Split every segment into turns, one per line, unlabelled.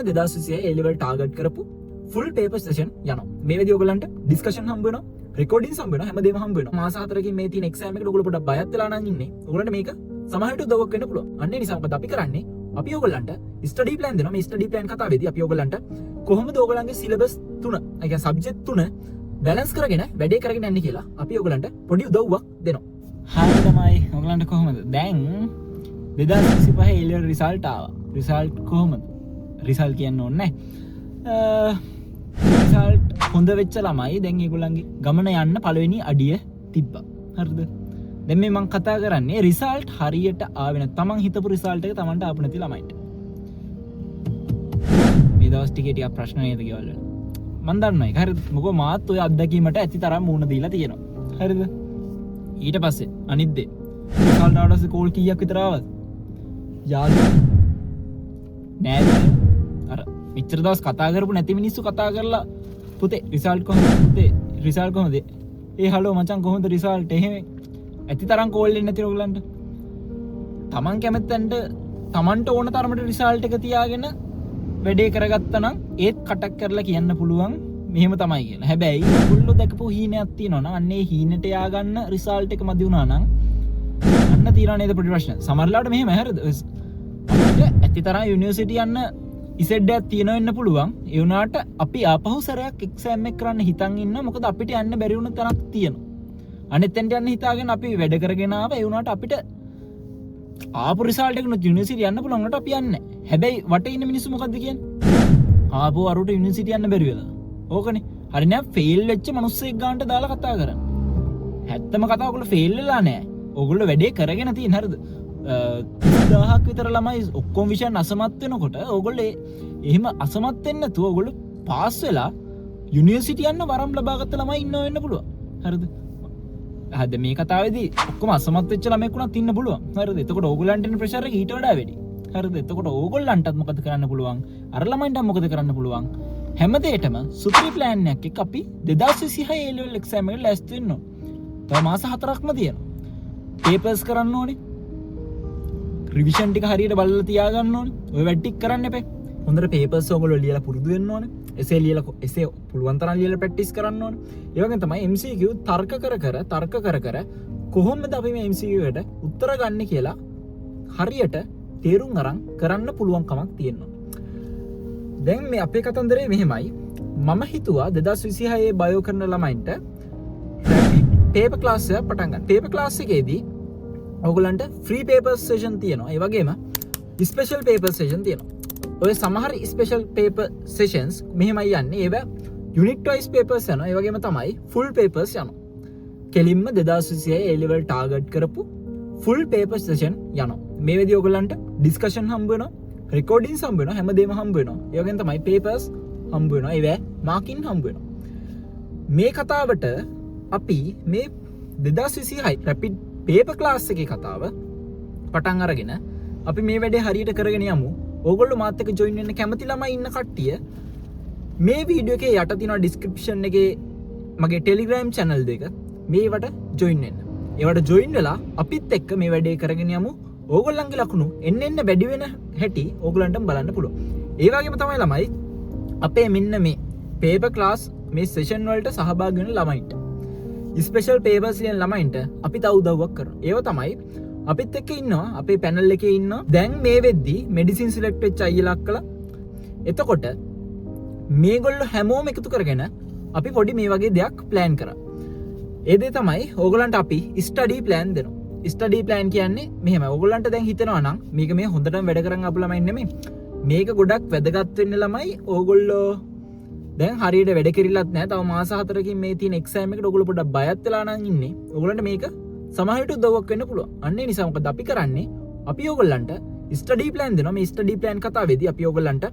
2026 ඒ level target කරපු full paper session යනවා. මේ වෙද්දී ඔයගොල්ලන්ට ඩිස්කෂන් හම්බ වෙනවා, රෙකෝඩින්ග්ස් හම්බ වෙනවා, හැමදේම හම්බ වෙනවා. මාස 4කින් මේ තියෙන එක්සෑම් එකට ඔයගොල්ලෝ පොඩ්ඩක් බයත් වෙලා නම් ඉන්නේ. ඔයගොල්ලන්ට මේක සමහර විට උදව්වක් වෙන්න පුළුවන්. අන්න ඒ නිසා මොකද අපි කරන්නේ? අපි ඔයගොල්ලන්ට ස්ටඩි ප්ලෑන් දෙනවා. මේ ස්ටඩි ප්ලෑන් කතාවේදී අපි ඔයගොල්ලන්ට කොහොමද ඔයගොල්ලන්ගේ සිලබස් තුන, ඒ කියන්නේ සබ්ජෙක්ට් තුන බැලන්ස් කරගෙන වැඩේ කරගෙන යන්නේ කියලා අපි ඔයගොල්ලන්ට පොඩි උදව්වක් දෙනවා.
හරි තමයි, ඔයගලන්ට කොහොමද? දැන් 2025 ඒ ලෙවල් රිසල්ට් ආවා. රිසල්ට් කොහොමද? රිසල්ට් කියන්න ඕනේ නෑ. රිසල්ට් හොඳ වෙච්ච ළමයි දැන් ඒගොල්ලන්ගේ ගමන යන්න පළවෙනි අඩිය තිබ්බා. හරිද? දැන් මේ මං කතා කරන්නේ රිසල්ට් හරියට ආවේ නැත්නම් තමන් හිතපු රිසල්ට් එක තමන්ට ආපු නැති ළමයින්ට. මේ දවස් ටිකේ ටිකක් ප්‍රශ්න නේද ගෙවල් වල? මං දන්නවා ඒක. හරිද? මොකද මාත් ඔය අත්දැකීමට ඇති තරම් මූණ දීලා තියෙනවා. හරිද? ඊට පස්සේ අනිත් දේ, රිසල්ට් ආවට පස්සේ කෝල් කීයක් විතර ආවද? යාළුවෝ, නෑද, අර මෙච්චර දවස් කතා කරපු නැති මිනිස්සු කතා කරලා, "පුතේ රිසල්ට් කොහොමද? පුතේ රිසල්ට් කොහොමද? ඒ හලෝ මචං, කොහොමද රිසල්ට්?" එහෙම ඇති තරම් කෝල් එන්නේ නැති ඔයගලන්ට. තමන් කැමැත්තන්ට තමන්ට ඕන තරමට රිසල්ට් එක තියාගෙන වැඩේ කරගත්තා නම් ඒත් කටක් කරලා කියන්න පුළුවන් මෙහෙම තමයි කියලා. හැබැයි ඔයගොල්ලෝ දැකපු හීනයක් තියෙනවා නම් අන්න ඒ හීනට යාගන්න රිසල්ට් එක මදි වුණා නම් අන්න තියනවා නේද පොඩි ප්‍රශ්න. සමහර ලාවට මෙහෙම, හරිද? අපිට ඇති තරම් යුනිවර්සිටි යන්න ඉසෙඩ් එකක් තියෙනවා වෙන්න පුළුවන්. ඒ වුණාට අපි ආපහු සැරයක් එක්සෑම් එක කරන්න හිතන් ඉන්නවා. මොකද අපිට යන්න බැරි වුණ තැනක් තියෙනවා. අනිත් තැනට යන්න හිතාගෙන අපි වැඩ කරගෙන ආවා. ඒ වුණාට අපිට ආපු රිසල්ට් එක නුත් යුනිවර්සිටි යන්න පුළුවන් වුණාට අපි යන්නේ නැහැ. හැබැයි වටේ ඉන්න මිනිස්සු මොකද්ද කියන්නේ? ආපහු අරුට යුනිවර්සිටි යන්න බැරි වෙලා. ඕකනේ. හරි නෑ, ෆේල් වෙච්ච මිනිස්සෙක් ගානට දාලා කතා කරන්න. ඇත්තම කතාව ඔයගොල්ලෝ ෆේල් වෙලා නෑ. ඔයගොල්ලෝ වැඩේ කරගෙන තියෙන, හරිද? 30,000ක් විතර ළමයි ඔක්කොම විෂයන් අසමත් වෙනකොට ඔයගොල්ලෝ එහෙම අසමත් වෙන්නේ නැතුව ඔයගොල්ලෝ පාස් වෙලා යුනිවර්සිටි යන්න වරම් ලබාගත්ත ළමයි ඉන්නව වෙන්න පුළුවන්. හරිද? හරි, මේ කතාවේදී ඔක්කොම අසමත් වෙච්ච ළමෙක් වුණත් ඉන්න පුළුවන්. හරිද? එතකොට ඕගොල්ලන්ට එන ප්‍රෙෂර් එක ඊට වඩා වැඩි. හරිද? එතකොට ඕගොල්ලන්ටත් මොකද කරන්න පුළුවන්? අර ළමයින්ටත් මොකද කරන්න පුළුවන්? හැම දෙයකටම සුපිරි ප්ලෑන් එකක් එක්ක අපි 2026 A level exam එකට ලෑස්ති වෙන්න ඕන. තව මාස 4ක්ම තියෙනවා. පේපර්ස් කරන්න ඕනේ. රිවිෂන් ටික හරියට බලලා තියාගන්න ඕනේ. ඔය වැඩ ටික කරන්න එපා. හොඳට පේපර්ස් ඔයගොල්ලෝ ලියලා පුරුදු වෙන්න ඕනේ. එසේ ලියලා, එසේ පුළුවන් තරම් ලියලා ප්‍රැක්ටිස් කරන්න ඕනේ. ඒ වගේම තමයි MCQ තර්ක කර කර, තර්ක කර කර කොහොමද අපි මේ MCQ එකට උත්තර ගන්න කියලා හරියට තේරුම් අරන් කරන්න පුළුවන් කමක් තියෙනවා. දැන් මේ අපේ කතන්දරේ මෙහෙමයි. මම හිතුවා 2026 බයෝ කරන ළමයින්ට රැපිඩ් පේපර් ක්ලාස් එකක් පටන් ගන්න. පේපර් ක්ලාස් එකේදී ඔයගොල්ලන්ට ෆ්‍රී පේපර් සෙෂන් තියෙනවා. ඒ වගේම ස්පෙෂල් පේපර් සෙෂන් තියෙනවා. ඔය සමහර ස්පෙෂල් පේපර් සෙෂන්ස් මෙහෙමයි යන්නේ. ඒවා යුනිට් වයිස් පේපර්ස් යනවා. ඒ වගේම තමයි ෆුල් පේපර්ස් යනවා. කෙලින්ම 2026 ඒ ලෙවල් ටාගට් කරපු ෆුල් පේපර් සෙෂන් යනවා. මේ වෙද්දී ඔයගොල්ලන්ට ඩිස්කෂන් හම්බ වෙනවා, රෙකෝඩින්ග්ස් හම්බ වෙනවා, හැමදේම හම්බ වෙනවා. ඒ වගේම තමයි පේපර්ස් හම්බ වෙනවා. ඒවා මාකින් හම්බ වෙනවා. මේ කතාවට අපි මේ 2026 රැපිඩ් පේපර් ක්ලාස් එකේ කතාව පටන් අරගෙන අපි මේ වැඩේ හරියට කරගෙන යමු. ඕගොල්ලෝ මාත් එක්ක ජොයින් වෙන්න කැමති ළමයි ඉන්න කට්ටිය මේ වීඩියෝ එකේ යට තියෙන ඩිස්ක්‍රිප්ෂන් එකේ මගේ ටෙලිග්‍රෑම් චැනල් දෙක, මේවට ජොයින් වෙන්න. ඒවට ජොයින් වෙලා අපිත් එක්ක මේ වැඩේ කරගෙන යමු. ඕගොල්ලන්ගේ ලකුණු එන්න එන්න වැඩි වෙන හැටි ඕගොල්ලන්ටම බලන්න පුළුවන්. ඒ වගේම තමයි ළමයි, අපේ මෙන්න මේ පේපර් ක්ලාස් මේ සෙෂන් වලට සහභාගී වෙන ළමයින්ට, ස්පෙෂල් පේපර්ස් ලියන ළමයින්ට අපි තව උදව්වක් කරනවා. ඒව තමයි අපිත් එක්ක ඉන්නවා, අපේ පැනල් එකේ ඉන්නවා. දැන් මේ වෙද්දි මෙඩිසින් සිලෙක්ට් වෙච්ච අයියලා අක්කලා. එතකොට මේගොල්ලෝ හැමෝම එකතු කරගෙන අපි පොඩි මේ වගේ දෙයක් ප්ලෑන් කරා. ඒ දේ තමයි ඕගොල්ලන්ට අපි ස්ටඩි ප්ලෑන් දෙනවා. ස්ටඩි ප්ලෑන් කියන්නේ මෙහෙමයි. ඕගොල්ලන්ට දැන් හිතෙනවා නම් මේක මේ හොඳටම වැඩ කරන් ආපු ළමයි නෙමෙයි. මේක ගොඩක් වැදගත් වෙන්න ළමයි, ඕගොල්ලෝ දැන් හරියට වැඩ කෙරිලත් නෑ. තව මාස 4කින් මේ තියෙන එක්සෑම් එකට ඔයගොල්ලෝ පොඩ්ඩක් බයත් වෙලා නම් ඉන්නේ. ඔයගොල්ලන්ට මේක සමහර විට උදව්වක් වෙන්න පුළුවන්. අන්න ඒ නිසා මොකද අපි කරන්නේ? අපි ඔයගොල්ලන්ට ස්ටඩි ප්ලෑන් දෙනවා. මේ ස්ටඩි ප්ලෑන් කතාවේදී අපි ඔයගොල්ලන්ට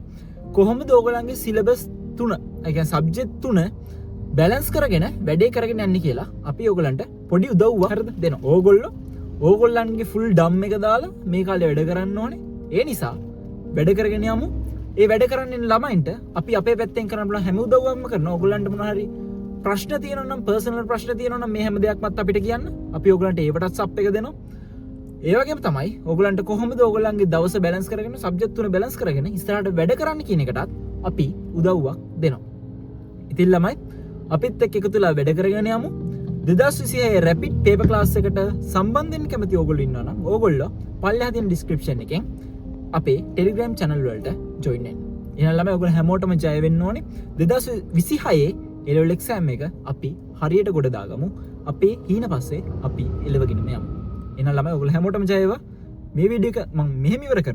කොහොමද ඔයගොල්ලන්ගේ සිලබස් තුන, ඒ කියන්නේ සබ්ජෙක්ට් තුන බැලන්ස් කරගෙන වැඩේ කරගෙන යන්නේ කියලා අපි ඔයගොල්ලන්ට පොඩි උදව්වක්, හරිද, දෙනවා. ඕගොල්ලෝ ඕගොල්ලන්ගේ ෆුල් ඩම් එක දාලා මේ කාලේ වැඩ කරන්න ඕනේ. ඒ නිසා වැඩ කරගෙන යමු. ඒ වැඩ කරන්න ඉන්න ළමයින්ට අපි අපේ පැත්තෙන් කරන්න පුළුවන් හැම උදව්වක්ම කරනවා. ඕගොල්ලන්ට මොන හරි ප්‍රශ්න තියෙනවා නම්, පර්සනල් ප්‍රශ්න තියෙනවා නම් මේ හැම දෙයක්මත් අපිට කියන්න. අපි ඕගොල්ලන්ට ඒවටත් සප් එක දෙනවා.
ඒ වගේම තමයි ඔයගොල්ලන්ට කොහොමද ඔයගොල්ලන්ගේ දවස බැලන්ස් කරගෙන, සබ්ජෙක්ට් තුන බැලන්ස් කරගෙන ඉස්සරහට වැඩ කරන්න කියන එකටත් අපි උදව්වක් දෙනවා. ඉතින් ළමයි, අපිත් එක්ක එකතු වෙලා වැඩ කරගෙන යමු. 2026 රැපිඩ් පේපර් ක්ලාස් එකට සම්බන්ධ වෙන්න කැමති ඕගොල්ලෝ ඉන්නවා නම්, ඕගොල්ලෝ පල්ලෙහා තියෙන ඩිස්ක්‍රිප්ෂන් එකෙන් අපේ Telegram channel වලට join වෙන්න. එහෙනම් ළමයි, ඔයගොල්ලෝ හැමෝටම ජය වෙන්න ඕනේ. 2026 A level exam එක අපි හරියට ගොඩ දාගමු. අපේ හීන පස්සේ අපි එලවගෙනම යමු. එහෙනම් ළමයි, ඔයගොල්ලෝ හැමෝටම ජය වේවා. මේ වීඩියෝ එක මම මෙහෙම ඉවර කරනවා.